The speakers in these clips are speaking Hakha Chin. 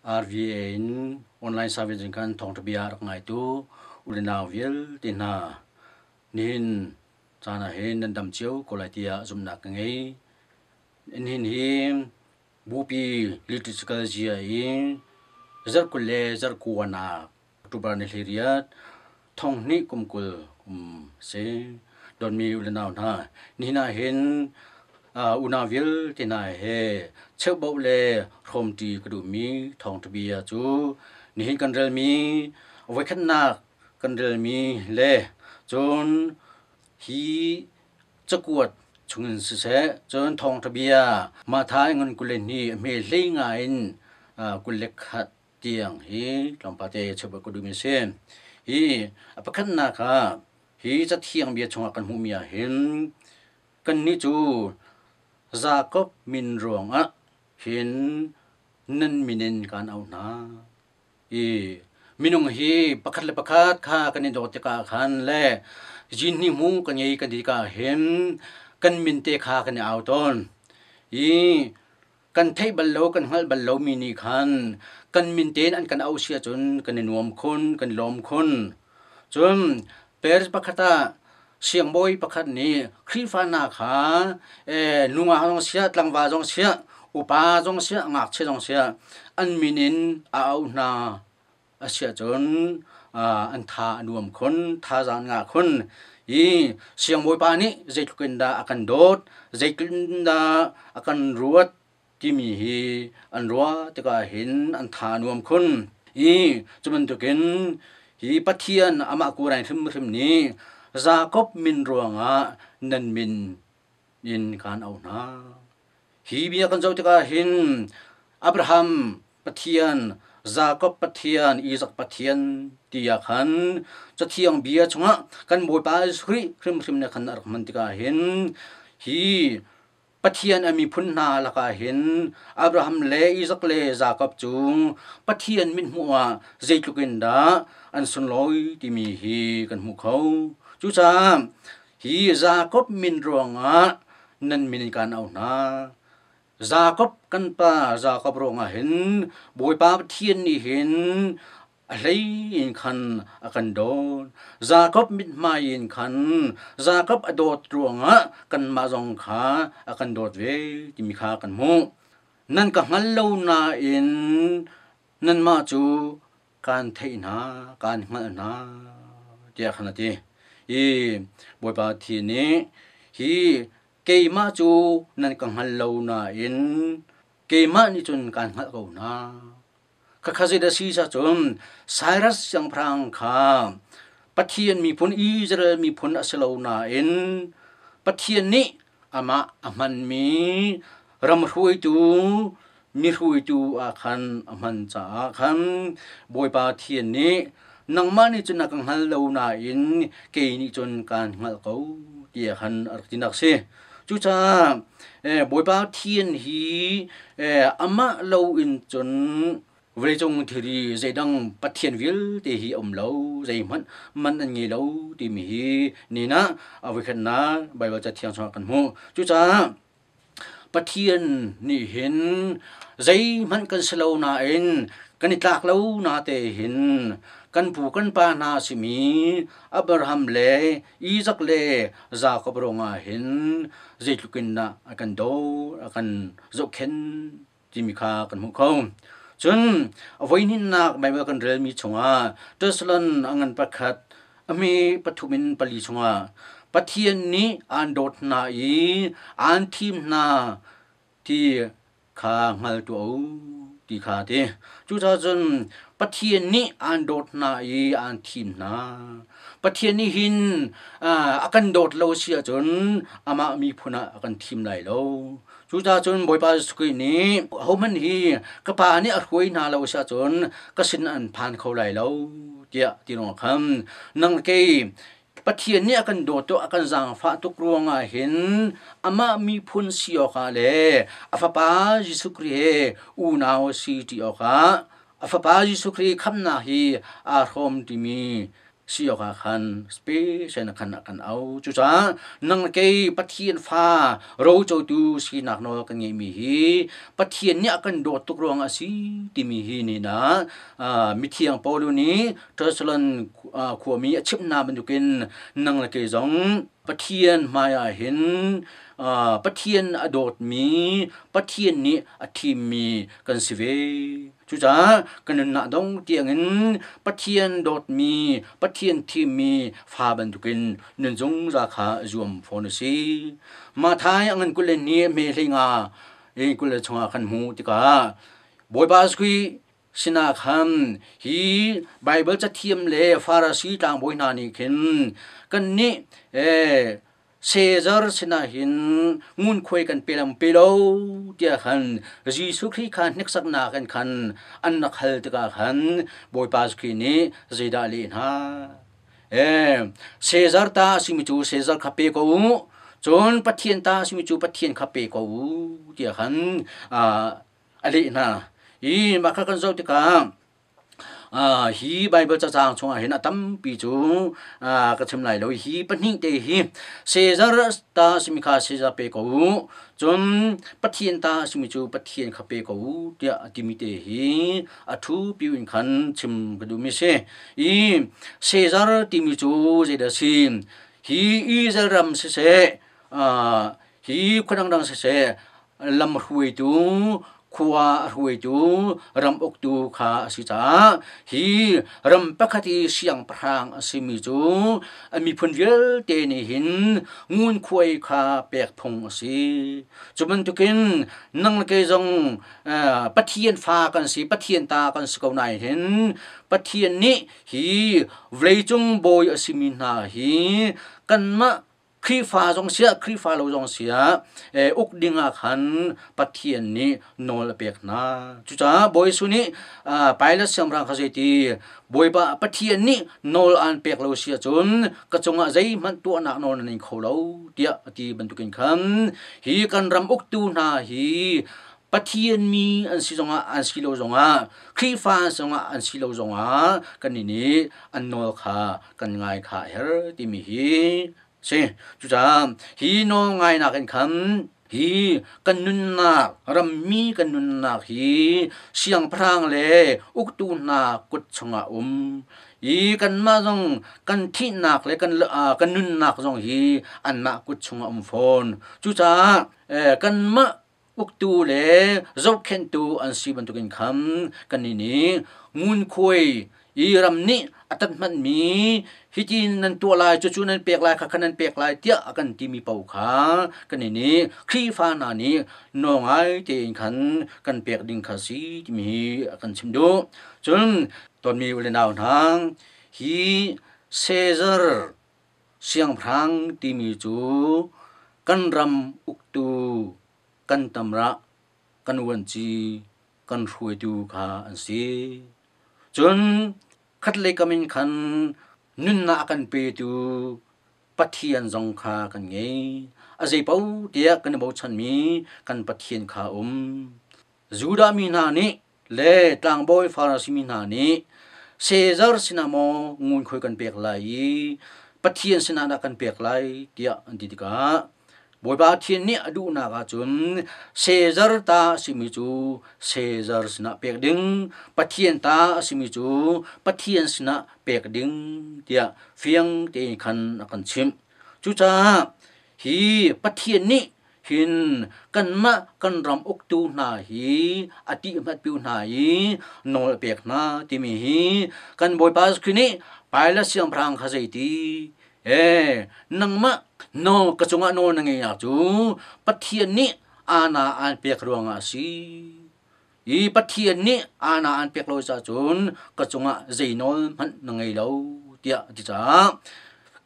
RVA in online service in khan thawngṭha bia rak ngaitu u le nau vialte hna nihin caan ah hin nan dam cio ko lai tiah zumhnak ka ngei. Nihin hi Bupi liturgical zia i zarh 20 le zarh kuanak October ni 18 thonghnih kum 20 kum a si. Dawtmi u le nau hna, nihin ah hin unau vialte hna he cheubauh le hrawmṭi ka duhmi thawngṭha bia cu nihin kan relmi voikhatnak kan relmi le cun hi cakuat chungin siseh cun thawngṭha bia Matthai ngan 22 a hme hlei nga in 21 tiang hi tlawmpate cheubauh ka duhmi a si. Hi a pakhatnak ah hi cathiang bia chungah kan hmuhmi ah hin kannih cu Jakob min ruangah hin nan min in kaan auh hna. I minung hi pakhat le pakhat kha kan i dawt tikah khan le zihni hmu kan ngei kan ti tikah hin kan min te kha kan i au tawn. I kan theih bal lo kan hngalh bal lomi nih khan kan min tein an kan auh si ahcun kan i nuam khun kan i lawm khun. Cun Paris pakhat ah siangbawi pakhat nih Khrihfa hna kha nungak zong siah tlangval zong siah upa zong siah ngakchia zong siah an min in a auh hna a si ahcun an tha a nuam khun thazaang an ngah khun i siangbawipa nih zeitluk in dah a kan dawt zeitluk in dah a kan ruat timi hi an ruah tikah hin an tha a nuam khun i cu bantukin hi Pathian amah kurain hrimhrim nih Jakob min ruangah nan min in kaan auh hna. Hi bia kan zoh tikah hin Abraham Pathian, Jakob Pathian, Isaac Pathian tiah khan Cathiang bia chungah kan Bawipa Jesuh Khrih hrimhrim nih khan a rak hman tikah hin hi Pathian a miphun hna lakah hin Abraham le Isaac le Jakob cu Pathian mithmuh ah zeitluk in dah an sunlawi timi hi kan hmuh kho. Cucaah hi Jakob min ruangah nan min in kaan auh hna. Jakob kan pa Jakob ruangah hin Bawipa Pathian nih hin a hlei in khan a kan dawt. Jakob mithmai in khan Jakob a dawt ruangah kanmah zong kha a kan dawt ve timi kha kan hmuh. Nan ka hngal lo nain nanmah cu kaan theih hna, kaan hngalh hna, tiah khan a ti. I Bawipa thi nih hi keimah cu nan ka hngal lo nain keimah nih cun kaan hngalh ko hna. Khakha zei dah si cun Cyrus siangpahrang kha Pathian miphun Israel miphun a si lo nain Pathian nih amah a hmanmi ram hruaitu mi hruaitu ah khan a hman caah khan Bawipa Pathian nih nangmah nih cun na ka hngal lo nain kei nih cun kaan hngalh ko tiah khan a rak tinak si. Cucaah Bawipa Pathian hi amah loin cun vawleicung thilri zeidang pathian vialte hi a um lo, zeihmanh man an ngei lo timi hi ni ah a voikhatnak Baibal Cathiang chungah kan hmuh. Cucaah Pathian nih hin zeihmanh kan si lo nain kan i tlak lo na te hin kan pu kan pa hna simi Abraham le Isaac le Jakob ruangah hin zeitluk in dah a kan dawt, a kan zohkhenh timi kha kan hmuh kho. Cun a voihnihnak Baibal kan relmi chungah Thessalon a ngan pakhat a hme pathum in pali chungah Pathian nih aan dawt hna i aan thim hna ti kha hngal tuah u ti kha a ti. Cucaah cun Pathian nih aan dawt hna i aan thim hna. Pathian nih hin a kan dawt lo si ahcun amah miphun ah a kan thim lai lo. Cucaah cun Bawipa Jesuh Khrih nih ahohmanh hi ka Pa nih a hruai hna lo si ahcun ka sin an phan kho lai lo tiah ti ruang khan nang kei Pathian nih a kan dawt tuk, a kan zaangfah tuk ruangah hin amah miphun si awkah le a Fapa Jesuh Khrih he unau si ṭi awkah a Fapa Jesuh Khrih khamhnak hi aa hrawm timi si awkah khan special na khan a kan au. Cucaah nang le kei Pathian fa rocotu sinak nawl kan ngeihmi hi Pathian nih a kan dawt tuk ruangah a si timi hi ni na mithiang Paul nih Jerusalem khuami a chimh hna bantukin nang le kei zong Pathian hmaiah hin Pathian a dawtmi, Pathian nih a thimmi kan si ve. Cucaah kan nunnak dong tiangin Pathian dawtmi, Pathian thimmi fa bantukin nun zungzal kha zuam fawn a si. Mathai a ngan 22 hme 15 in 20 chungah kan hmuh tikah Bawipa Jesuh sinah khan hi Baibal cathiam le Farasi tlangbawi hna nih khin kannih Caesar sinah hin ngunkhuai kan pe lam pe lo tiah khan Jesuh Khrih kha hneksaknak in khan an rak hal tikah khan Bawipa Khrih nih zeidah a leh hna? Caesar ta a simi cu Caesar kha pe ko u, cun Pathian ta a simi cu Pathian kha pe ko u tiah khan a leh hna. Hi mah kha kan zoh tikah hi Baibal cacang chungah hin a tampi cu ka chim lai lo. Hi pahnih te hi Caesar ta simi kha Caesar pe ko u, cun Pathian ta simi cu Pathian kha pe ko u tiah a timi te hi a thu piu in khan chim ka duhmi si. I Caesar timi cu zeidah si? Hi Israel ram siseh, hi khua dangdang siseh, lam hruaitu, khua a hruaitu, ram uktu kha a si caah hi ram pakhat i siangpahrang a simi cu a miphun vialte nih hin ngunkhuai kha pek phung a si. Cu bantukin nang le kei zong Pathian fa kan si, Pathian ta kan si ko nain hin Pathian nih hi vawleicung bawi a simi hna hi kanmah Khrihfa zong siah, Khrihfa lo zong siah, uk ding ah khan Pathian nih nawl a pek hna. Cucaah Bawi Jesuh nih Pilate siangpahrang kha zeiti Bawipa Pathian nih nawl aan pek lo si ahcun ka cungah zeihmanh tuahnak nawl nan nei kho lo tiah a ti bantukin khan hi kan ram uktu hna hi Pathian mi an si zongah an si lo zongah Khrihfa an si zongah an si lo zongah kannih nih an nawl kha kan ngai kha a herh timi hi si. Cucaah hi nawl ngainak in khan hi kan nunnak rammi kan nunnak hi siangpahrang le uktu hna kut chungah um i kanmah zong kan thihnak le kan nunnak zong hi anmah kut chungah um fawn. Cucaah kanmah uktu le zohkhenhtu an si bantukin khan kannih nih ngunkhuai i ram nih a tat-hmanhmi hitin nan tuah lai, cucu nan pek lai, khakha nan pek lai tiah a kan timi paoh kha kannih nih Khrihfa hna nih nawl tein khan kan pek ding kha si timi hi a kan chim duh. Cun tonmi u le nau hna, hi Caesar Siangpahrang timi cu kan ram uktu, kan tamrah, kan vuanci, kan hruaitu kha an si. Cun khatlei kam in khan nunnak a kan petu Pathian zong kha kan ngei. A zeipaoh tiah kan i bochanmi kan Pathian kha a um. Judah mi hna nih le tlangbawi Farasi mi hna nih Caesar sinah maw ngunkhuai kan pek lai i Pathian sinah dah kan pek lai tiah an ti tikah Bawipa Pathian nih a duhnak ahcun Caesar ta a simi cu Caesar sinah pek ding, Pathian ta a simi cu Pathian sinah pek ding tiah fiang tein khan a kan chimh. Cucaah hi Pathian nih hin kanmah kan ram uktu hna hi a tihhmatpiu hna i nawl a pek hna timi hi kan Bawipa Jesuh Khrih nih Pilate siangpahrang kha zeiti nangmah nawl ka cungah nawl na ngei cu Pathian nih ana aan pek ruangah a si i Pathian nih ana aan pek lo cun ka cungah zei nawl hmanh na ngei lo tiah a ti caah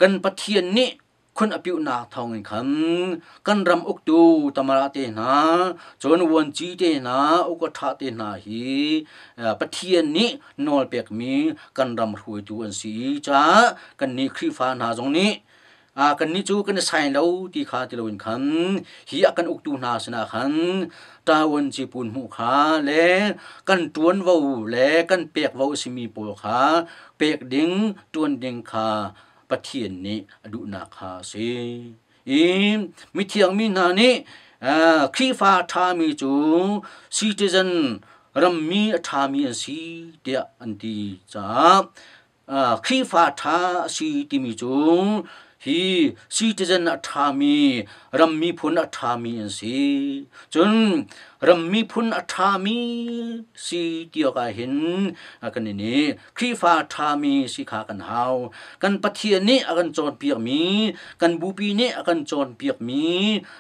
kan Pathian nih khun a piuhnak thawngin khan kan ram uktu tamara te hna cun vuanci te hna ukaṭha te hna hi Pathian nih nawl pekmi kan ram hruaitu an si caah kannih Khrihfa hna zong nih. Kannih cu kan i sain lo ti kha ti loin khan hi a kan uktu hna sinah khan ṭavuan cipun hmuh kha le kan ṭuanvo le kan pekvo a simi pawl kha pek ding, ṭuan ding kha Pathian nih a duhnak kha a si. I mithiang mi hna nih Khrihfa ṭhami cu citizen rammi a ṭhami an si tiah an ti caah Khrihfa ṭha a si timi cu hi citizen a ṭhami ram miphun a ṭhami an si. Cun ram miphun a ṭhami si ti awkah hin kan i nih Khrihfa ṭhami si kha kan hau. Kan Pathian nih a kan cawnpiakmi, kan Bupi nih a kan cawnpiakmi,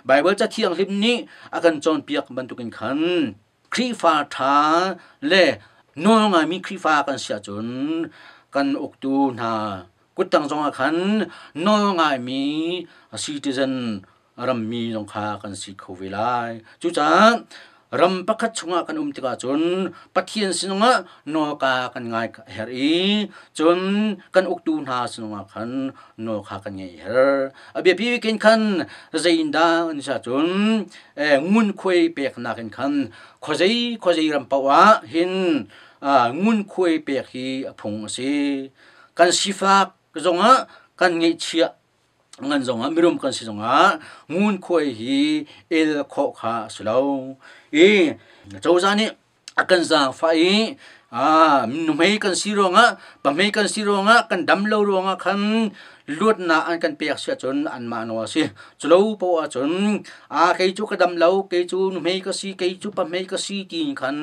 Baibal Cathianghlim nih a kan cawnpiak bantukin khan Khrihfa ṭha le nawlngaimi Khrihfa kan si ahcun kan uktu hna kuttang zongah khan nawlngaimi citizen rammi zong kha kan si kho ve lai. Cucaah ram pakhat chungah kan um tikah cun Pathian sinungah nawlka kan ngai a herh i cun kan uktu hna sinungah khan nawl kha kan ngeih a herh. A biapi bik in khan zeiindah an si ahcun ngunkhuai peknak in khan khuazei khuazei ram paoh ah hin ngunkhuai pek hi a phung a si. Kan sifak zongah kan ngeihchiah ngan zongah mirum kan si zongah ngunkhuai hi el khawh kha a si lo. I cozah nih a kan zaangfah i nuhmei kan si ruangah pahmei kan si ruangah kan dam lo ruangah khan luatnak an kan pek si ahcun anmah nawl a si. Culo poah ahcun kei cu ka dam lo, kei cu nuhmei ka si, kei cu pahmei ka si tiin khan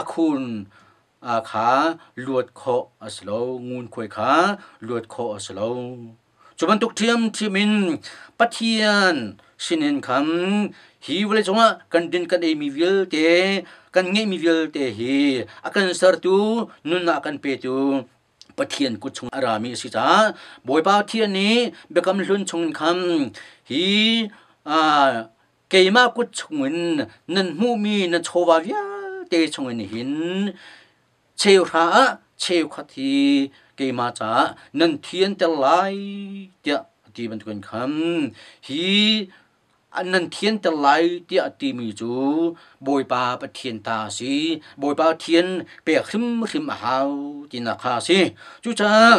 a khun kha luat khawh a si lo, ngunkhuai kha luat khawh a si lo. Cu bantuk ṭhiamṭhiam in Pathian sinin khan hi vawleicung ah kan din kan eimi vialte, kan ngeihmi vialte hi a kan sertu, nunnak a kan petu Pathian kut chung a rami a si caah Bawipa Pathian nih Biakam Hlun chungin khan hi keimah kut chungin nan hmuhmi nan chawva vialte chungin hin cheuhra ah cheukhat hi keimah caah nan thianter lai tiah a ti bantukin khan hi nan thianter lai tiah a timi cu Bawipa Pathian ta a si. Bawipa Pathian pek hrimhrim a hau tinak kha a si. Cucaah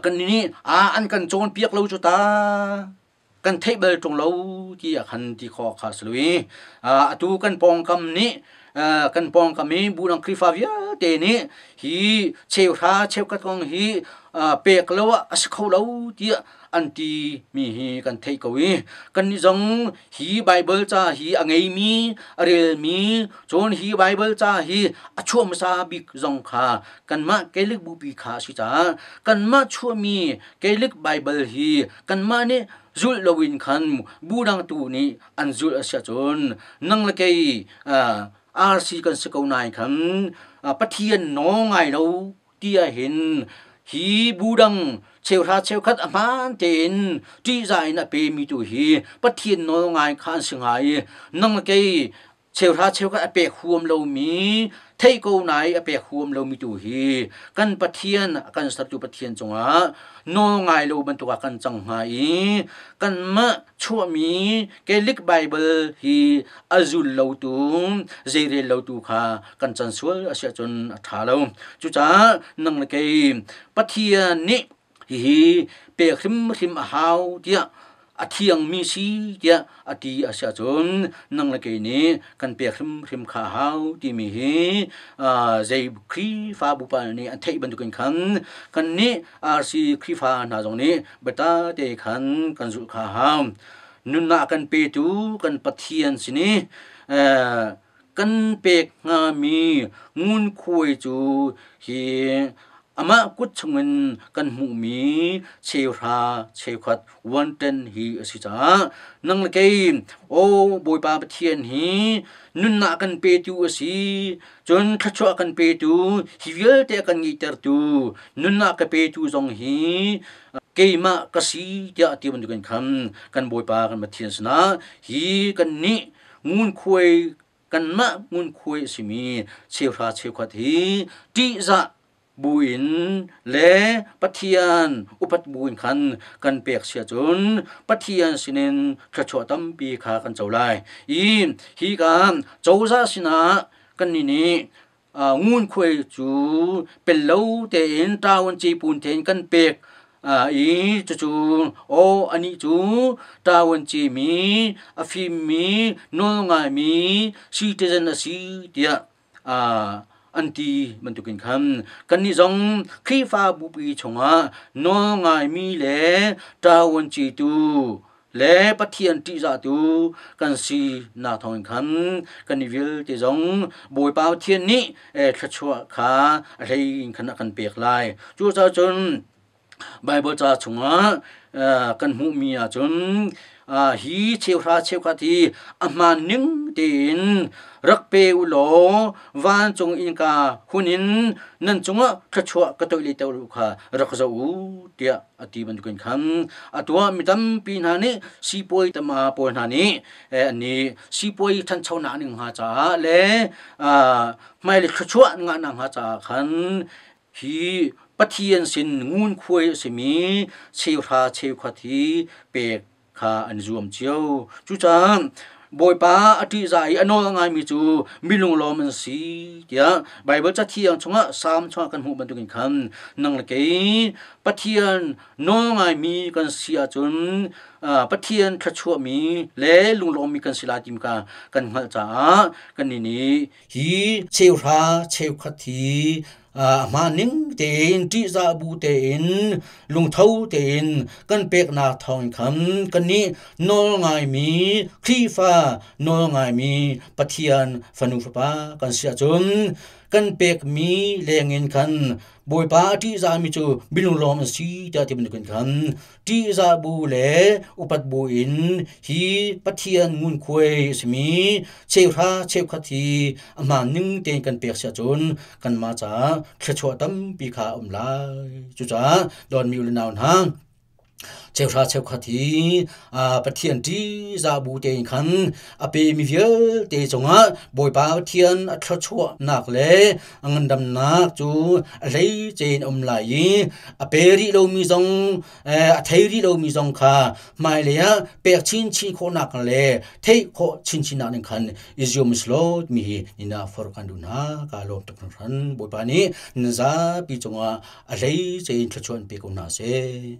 kannih nih an kan cawnpiak lo cu ta kan theih bal ṭung lo ti ah khan ti khawh kha a si lo i atu kan pawngkam nih kan pawngkam i bu dang Khrihfa vialte nih hi cheuhra cheukhat kong hi pek lo ah a si kho lo tiah an ti mi hi kan theih ko i kannih zong hi Baibal ca hi a ngeimi a relmi cun hi Baibal ca hi a chuah hmasa bik zong kha kanmah Catholic bupi kha a si caah kanmah chuahmi Catholic Baibal hi kanmah nih zulh loin khan bu dang tu nih an zulh a si ahcun nang le kei RC kan si ko nain khan Pathian nawl ngai lo ti ahhin hi bu dang cheuhra cheukhat a hmaan tein ṭihzah in a pemi tu hi Pathian nawl ngai kha an si hnga i nang le kei cheuhra cheukhat a pek huam lomi theih ko nai a pek huam lomi tu hi kan Pathian kan sertu Pathian cungah nawl ngai lo bantuk ah kan cang hnga i kanmah chuahmi Catholic Bible hi a zul lotu zeirel lotu kha kan can sual a si ahcun a ṭha lo. Cucaah nang le kei Pathian nih hihi pek hrimhrim a hau tiah a thiangmi si tiah a ti a si ahcun nang le kei nih kan pek hrimhrim kha a hau timi hi zei Khrihfabu pa nih an theih bantukin khan kannih RC Khrihfa hna zong nih biata te khan kan zulh kha a hau. Nunnak kan petu kan Pathian sin i kan pek hngami ngunkhuai cu hi amah kut chungin kan hmuhmi cheuhra cheukhat 110 hi a si caah nang le kei aw Bawipa Pathian hi nunnak kan petu a si, cun thluachuah kan petu, hi vialte a kan ngeihtertu, nunnak ka petu zong hi keimah ka si tiah ti bantukin khan kan Bawipa kan Pathian sinah hi kannih ngunkhuai kanmah ngunkhuai a simi cheuhra cheukhat hi ṭihzah buin le Pathian upat buin khan kan pek si ahcun Pathian sinin thluachuah tampi kha kan co lai. I hi ka cozah sinah kannih nih ngunkhuai cu pel lo tein ṭawan cipun tein kan pek i cucu aw anih cu ṭawan cimi a fimmi nawlngaimi citizen a si tiah an ti bantukin khan kannih zong Khrihfabu pi chungah nawlngaimi le ṭawan citu le Pathian ṭihzahtu kan si nak thawngin khan kan i vialte zong Bawipa Pathian nih thluachuah kha a hlei in khan a kan pek lai. Cucaah cun Baibal ca chungah kan hmuhmi ahcun hi cheuhra cheukhat hi a hmaan ning tein rak pe u law vancung innka hun in nan cungah thluachuah ka toih lei u kha rak zoh u tiah a ti bantukin khan a tuah mi tampi hna nih sipuai tama pawl hna nih an nih sipuai ṭhanchonak ning hnga caah le hmailei thluachuah ngahnak hnga caah khan hi Pathian sin ngunkhuai a simi cheuhra cheukhat hi pek kha an zuam cio. Cucaah Bawipa a ṭihzah i a nawl a ngaimi cu mi lunglawm an si tiah Baibal Cathiang chungah Salm chungah kan hmuh bantukin khan nang le kei Pathian nawl ngaimi kan si ahcun Pathian thluachuahmi le lunglawmmi kan si lai ti kha kan hngalh caah kannih nih hi cheuhra cheukhat hi a hmaan ning tein ṭihzah bu tein lungtho tein kan peknak thawng khan kannih nawl ngaimi Khrihfa nawl ngaimi Pathian fanu fapa kan si ahcun kan pekmi lengin khan Bawipa a ṭihzahmi cu minung lawng an si tiah ti bantukin khan ṭihzah bu le upat bu in hi Pathian ngunkhuai a simi cheuhra cheukhat hi a hmaan ning tein kan pek si ahcun kanmah caah thluachuah tampi kha a um lai. Cucaah dawtmi u le nau hna, cheuhra cheukhat hi Pathian ṭihzah bu tein khan a pemi vialte cungah Bawipa Pathian a thluachuahnak le a ngandamnak cu a hleice in a um lai i a pe rih lomi zong a thei rih lomi zong kha hmailei ah pek chinchin khawhnak le theih khawh chinchin nak ning khan i zuam selaw mi hi nina for kan duh hna. Ka lawm tuk hringhran. Bawipa nih nan zapi cungah a hleice in thluachuah in pe ko hna seh.